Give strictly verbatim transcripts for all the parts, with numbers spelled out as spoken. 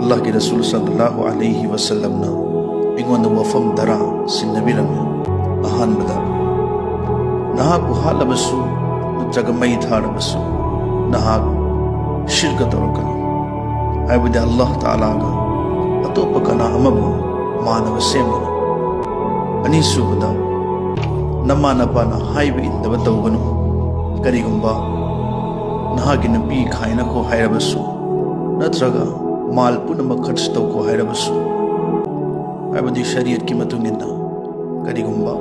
ꯑꯜꯂꯥꯍꯒꯤ ꯔꯁꯨꯜ ꯁꯜꯂꯜꯂꯥꯍꯨ ꯑꯂꯩꯍꯤ ꯋꯁꯜꯂꯝꯅ ꯑꯩꯉꯣꯟꯗ ꯋꯥꯐꯝ ꯇꯔꯥ ꯁꯤꯟꯅꯕꯤꯔꯝꯃꯤ꯫ ꯑꯍꯥꯟꯕꯗ, ꯅꯍꯥꯛꯄꯨ ꯍꯥꯠꯂꯕꯁꯨ ꯅꯠꯇ꯭ꯔꯒ ꯃꯩ ꯊꯥꯔꯕꯁꯨ ꯅꯍꯥꯛ ꯁꯤꯔꯀ ꯇꯧꯔꯛꯀꯅꯤ, ꯍꯥꯏꯕꯗꯤ ꯑꯜꯂꯥꯍ ꯇꯥꯂꯥꯒ ꯑꯇꯣꯞꯄ ꯀꯅꯥ ꯑꯃꯕꯨ ꯃꯥꯟꯅꯕ ꯁꯦꯝꯒꯅꯤ꯫ ꯑꯅꯤꯁꯨꯕꯗ, ꯅꯃꯥ ꯅꯄꯥꯅ ꯍꯥꯏꯕ ꯏꯟꯗꯕ ꯇꯧꯒꯅꯨ꯫ ꯀꯔꯤꯒꯨꯝꯕ ꯅꯍꯥꯛꯀꯤ ꯅꯨꯄꯤ ꯈꯥꯏꯅꯈꯣ ꯍꯥꯏꯔꯕꯁꯨ ꯅꯠꯇ꯭ꯔꯒ ꯃꯥꯜ ꯄꯨꯝꯅꯃꯛ ꯈꯔꯆ ꯇꯧꯈꯣ ꯍꯥꯏꯔꯕꯁꯨ, ꯍꯥꯏꯕꯗꯤ ꯁꯔꯤꯌꯠꯀꯤ ꯃꯇꯨꯡ ꯏꯟꯅ ꯀꯔꯤꯒꯨꯝꯕ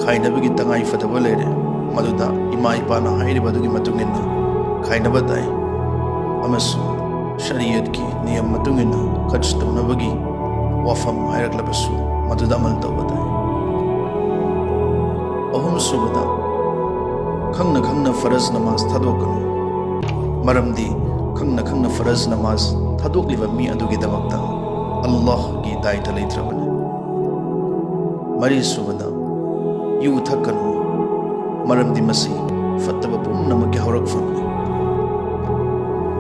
ꯈꯥꯏꯅꯕꯒꯤ ꯇꯉꯥꯏ ꯐꯗꯕ ꯂꯩꯔꯦ, ꯃꯗꯨꯗ ꯏꯃꯥ ꯏꯄꯥꯅ ꯍꯥꯏꯔꯤꯕ ꯑꯗꯨꯒꯤ ꯃꯇꯨꯡ ꯏꯟꯅ ꯈꯥꯏꯅꯕ ꯇꯥꯏ꯫ ꯑꯃꯁꯨꯡ ꯁꯔꯤꯌꯠꯀꯤ ꯅꯤꯌꯝ ꯃꯇꯨꯡ ꯏꯟꯅ ꯈꯔꯆ ꯇꯧꯅꯕꯒꯤ ꯋꯥꯐꯝ ꯍꯥꯏꯔꯛꯂꯕꯁꯨ ꯃꯗꯨꯗ ꯑꯃꯜ ꯇꯧꯕ ꯇꯥꯏ꯫ ꯑꯍꯨꯝꯁꯨꯕꯗ, ꯈꯪꯅ ꯈꯪꯅ ꯐꯔꯖ ꯅꯃꯥꯖ ꯊꯥꯗꯣꯛꯀꯅꯨ, ꯃꯔꯝꯗꯤ ꯈꯪꯅ ꯈꯪꯅ ꯐꯔꯖ ꯅꯃꯥꯖ ꯊꯥꯗꯣꯛꯂꯤꯕ ꯃꯤ ꯑꯗꯨꯒꯤꯗꯃꯛꯇ ꯑꯜꯂꯥꯍꯒꯤ ꯗꯥꯏꯇ ꯂꯩꯇ꯭ꯔꯕꯅꯤ꯫ ꯃꯔꯤꯁꯨꯕꯗ, ꯌꯨ ꯊꯛꯀꯅꯨ, ꯃꯔꯝꯗꯤ ꯃꯁꯤ ꯐꯠꯇꯕ ꯄꯨꯝꯅꯃꯛꯀꯤ ꯍꯧꯔꯛꯐꯝꯅꯤ꯫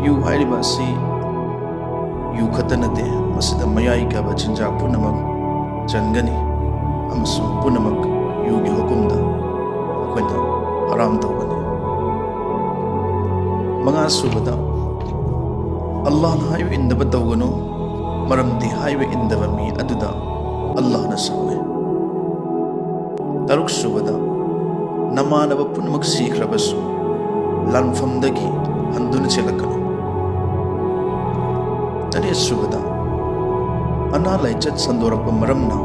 ꯌꯨ ꯍꯥꯏꯔꯤꯕ ꯑꯁꯤ ꯌꯨ ꯈꯛꯇ ꯅꯠꯇꯦ, ꯃꯁꯤꯗ ꯃꯌꯥꯏ ꯀꯥꯕ ꯆꯤꯟꯖꯥꯛ ꯄꯨꯝꯅꯃꯛ ꯆꯟꯒꯅꯤ ꯑꯃꯁꯨꯡ ꯄꯨꯝꯅꯃꯛ ꯌꯨꯒꯤ ꯍꯨꯀꯨꯝꯗ ꯑꯩꯈꯣꯏꯅ ꯍꯔꯥꯝ ꯇꯧꯒꯅꯤ꯫ ꯃꯉꯥꯁꯨꯕꯗ, ꯑꯜꯂꯥꯍꯅ ꯍꯥꯏꯕ ꯏꯟꯗꯕ ꯇꯧꯒꯅꯨ, ꯃꯔꯝꯗꯤ ꯍꯥꯏꯕ ꯏꯟꯗꯕ ꯃꯤ ꯑꯗꯨꯗ ꯑꯜꯂꯥꯍꯅ ꯁꯥꯎꯏ꯫ ꯇꯔꯨꯛꯁꯨꯕꯗ, ꯅꯃꯥꯟꯅꯕ ꯄꯨꯝꯅꯃꯛ ꯁꯤꯈ꯭ꯔꯕꯁꯨ ꯂꯥꯟꯐꯝꯗꯒꯤ ꯍꯟꯗꯨꯅ ꯆꯦꯜꯂꯛꯀꯅꯨ꯫ ꯇꯔꯦꯠꯁꯨꯕꯗ, ꯑꯅꯥ ꯂꯥꯏꯆꯠ ꯁꯟꯗꯣꯔꯛꯄ ꯃꯔꯝꯅ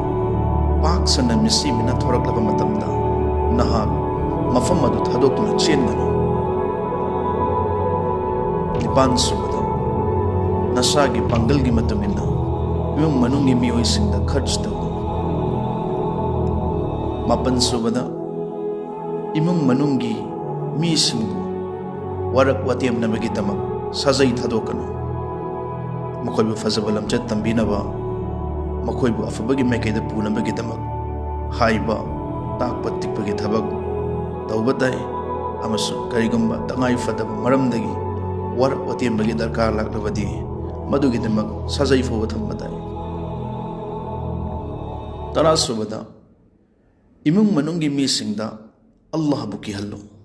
ꯄꯥꯛ ꯁꯟꯅ ꯃꯤꯁꯤ ꯃꯤꯅ ꯊꯣꯔꯛꯂꯕ ꯃꯇꯝꯗ ꯅꯍꯥꯛ ꯃꯐꯝ ꯑꯗꯨ ꯊꯥꯗꯣꯛꯇꯨꯅ ꯆꯦꯟꯒꯅꯨ꯫ ꯅꯤꯄꯥꯟꯁꯨꯕꯗ, ꯅꯁꯥꯒꯤ ꯄꯥꯡꯒꯜꯒꯤ ꯃꯇꯨꯡ ꯏꯟꯅ ꯏꯃꯨꯡ ꯃꯅꯨꯡꯒꯤ ꯃꯤꯑꯣꯏꯁꯤꯡꯗ ꯈꯔꯆ ꯇꯧ꯫ ꯃꯥꯄꯟꯁꯨꯕꯗ, ꯏꯃꯨꯡ ꯃꯅꯨꯡꯒꯤ ꯃꯤꯁꯤꯡꯕꯨ ꯋꯥꯔꯛ ꯋꯥꯇꯦꯝꯅꯕꯒꯤꯗꯃꯛ ꯁꯥꯖꯩ ꯊꯥꯗꯣꯛꯀꯅꯨ꯫ ꯃꯈꯣꯏꯕꯨ ꯐꯖꯕ ꯂꯝꯆꯠ ꯇꯝꯕꯤꯅꯕ, ꯃꯈꯣꯏꯕꯨ ꯑꯐꯕꯒꯤ ꯃꯥꯏꯀꯩꯗ ꯄꯨꯅꯕꯒꯤꯗꯃꯛ ꯍꯥꯏꯕ ꯇꯥꯛꯄ ꯇꯤꯛꯄꯒꯤ ꯊꯕꯛ ꯇꯧꯕ ꯇꯥꯏ꯫ ꯑꯃꯁꯨꯡ ꯀꯔꯤꯒꯨꯝꯕ ꯇꯉꯥꯏ ꯐꯗꯕ ꯃꯔꯝꯗꯒꯤ ꯋꯥꯔꯛ ꯋꯥꯇꯦꯝꯕꯒꯤ ꯗꯔꯀꯥꯔ ꯂꯥꯛꯂꯕꯗꯤ ꯃꯗꯨꯒꯤꯗꯃꯛ ꯁꯥꯖꯩ ꯐꯥꯎꯕ ꯊꯝꯕ ꯇꯥꯏ꯫ ꯇꯔꯥꯁꯨꯕꯗ, ꯏꯃꯨꯡ ꯃꯅꯨꯡꯒꯤ ꯃꯤꯁꯤꯡꯗ ꯑꯜꯂꯥꯍꯕꯨ ꯀꯤꯍꯜꯂꯨ꯫